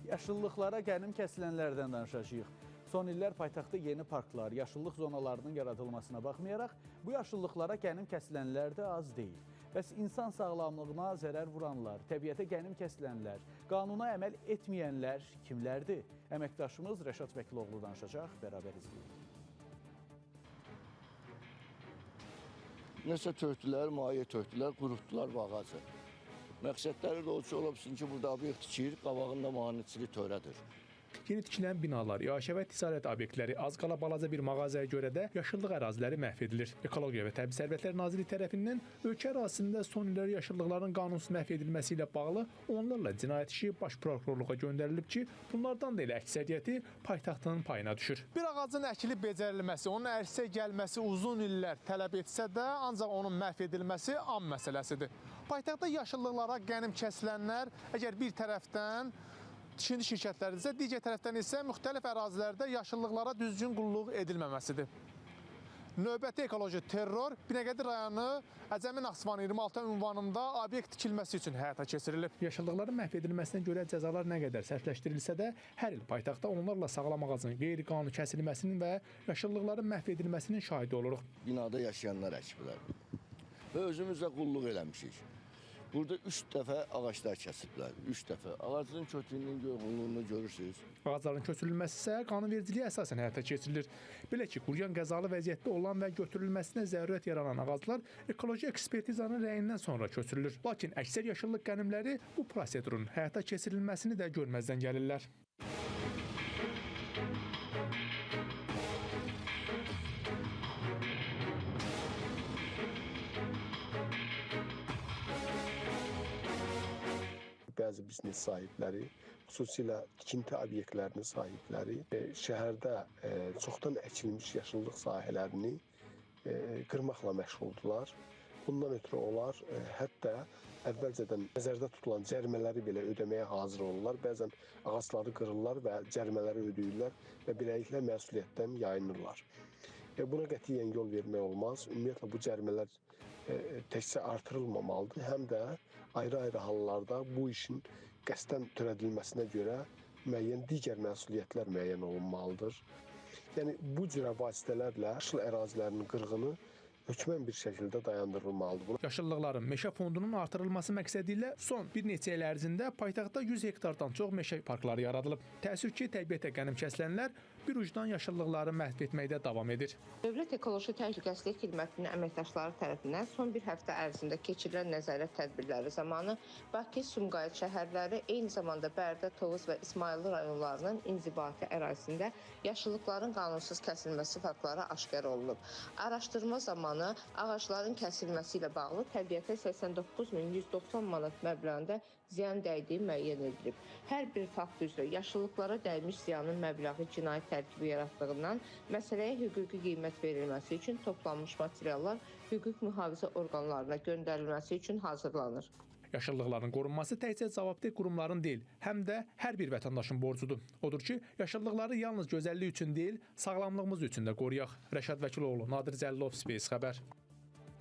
Yaşıllıqlara qənim kəsilənlərdən danışacağıq. Son illər paytaxtda yeni parklar, yaşıllıq zonalarının yaradılmasına baxmayaraq, bu yaşıllıqlara qənim kəsilənlər də az deyil. Bəs insan sağlamlığına zərər vuranlar, təbiətə qənim kəsilənlər, qanuna əməl etməyənlər kimlərdir? Əməkdaşımız Rəşad Vəkiloğlu danışacaq, bərabər izləyək. Nəsə tökdülər, maye tökdülər, qurutdular bu ağacı. Məqsədləri də o ki, ola bilsin ki, burada obyekt tikir, qabağında maneçilik törədir. Yeni tikilən binalar, iaşə və ticarət obyektləri, az qala balaca bir mağazaya görə də yaşıllıq əraziləri məhv edilir. Ekologiya və Təbii Sərvətlər Nazirliyi tərəfindən ölkə ərazisində son illər yaşıllıqların qanunsuz məhv edilməsi ilə bağlı onlarla cinayət işi baş prokurorluğa göndərilib ki, bunlardan da elə əksəriyyəti paytaxtının payına düşür. Bir ağacın əkilib becərilməsi, onun ərsəyə gəlməsi uzun illər tələb etsə də, ancaq onun məhv edilməsi an məsələsidir. Paytaxtda yaşıllıqlara qənim kəsilənlər əgər bir tərəfdən tikinti şirkətləridirsə, digər tərəfdən isə müxtəlif ərazilərdə yaşıllıqlara düzgün qulluq edilməməsidir. Növbəti ekoloji terror Binəqədi rayonu Əcəmi Naxçıvanı 26 ünvanında obyekt tikilməsi üçün həyata keçirilib. Yaşıllıqların məhv edilməsinə görə cəzalar nə qədər sərtləşdirilsə də, hər il paytaxtda onlarla sağlam ağacın qeyri-qanuni kəsilməsinin və yaşıllıqların məhv edilməsinin şahidi oluruq. Binada yaşayanlar əkiblər. Və özümüz də qulluq eləmişik. Burada 3 dəfə ağaclar kəsiblər, 3 dəfə. Ağacın kötüyünün yoğunluğunu görürsünüz. Ağacların köçürülməsi isə qanunvericiliyə əsasən həyata keçirilir. Belə ki, quruyan qəzalı vəziyyətdə olan və götürülməsinə zərurət yaranan ağaclar ekoloji ekspertizanın rəyindən sonra köçürülür. Lakin əksər yaşıllıq qənimləri bu prosedurun həyata keçirilməsini də görməzdən gəlirlər. Bəzi biznes sahibləri, xüsusilə tikinti obyektlərinin sahibləri şəhərdə çoxdan əkilmiş yaşıllıq sahələrini qırmaqla məşğuldurlar. Bundan ötürü onlar hətta əvvəlcədən nəzərdə tutulan cərimələri belə ödəməyə hazır olurlar. Bəzən ağacları qırırlar və cərimələri ödəyirlər və beləliklə məsuliyyətdən yayınırlar. Buna qətiyyən yol vermək olmaz. Ümumiyyətlə, bu cərimələr təkcə artırılmamalıdır, həm də ayrı-ayrı hallarda bu işin qəsdən törədilməsinə görə müəyyən digər məsuliyyətlər müəyyən olunmalıdır. Yəni, bu cürə vasitələrlə yaşıl ərazilərinin qırğını hökmən bir şəkildə dayandırılmalıdır. Yaşıllıqların meşə fondunun artırılması məqsədi ilə son bir neçə il ərzində paytaxtda 100 hektardan çox meşə parkları yaradılıb. Təəssüf ki, təbiətə qənim kəsilənlər bir ucdan yaşıllıqları məhv etməkdə davam edir. Dövlət Ekoloji Təhlükəsizlik Xidmətinin əməkdaşları tərəfindən son bir həftə ərzində keçirilən nəzarət tədbirləri zamanı Bakı, Sumqayıt şəhərləri, eyni zamanda Bərdə, Tovuz və İsmayıllı rayonlarının inzibati ərazisində yaşıllıqların qanunsuz kəsilməsi faktları aşkar olunub. Araşdırma zamanı ağacların kəsilməsi ilə bağlı təbiətə 89.190 manat məbləğində ziyan dəydiyi müəyyən edilib. Hər bir fakt üzrə yaşıllıqlara dəymiş ziyanın məbləği cinayət tərkibi yaratdığından məsələyə hüquqi qiymət verilməsi üçün toplanmış materiallar hüquq mühafizə orqanlarına göndərilməsi üçün hazırlanır. Yaşıllıqların qorunması təkcə cavabdeh qurumların deyil, həm də hər bir vətəndaşın borcudur. Odur ki, yaşıllıqları yalnız gözəllik üçün deyil, sağlamlığımız üçün də qoruyaq. Rəşad Vəkiloğlu, Nadir Cəllilov, Space Xəbər.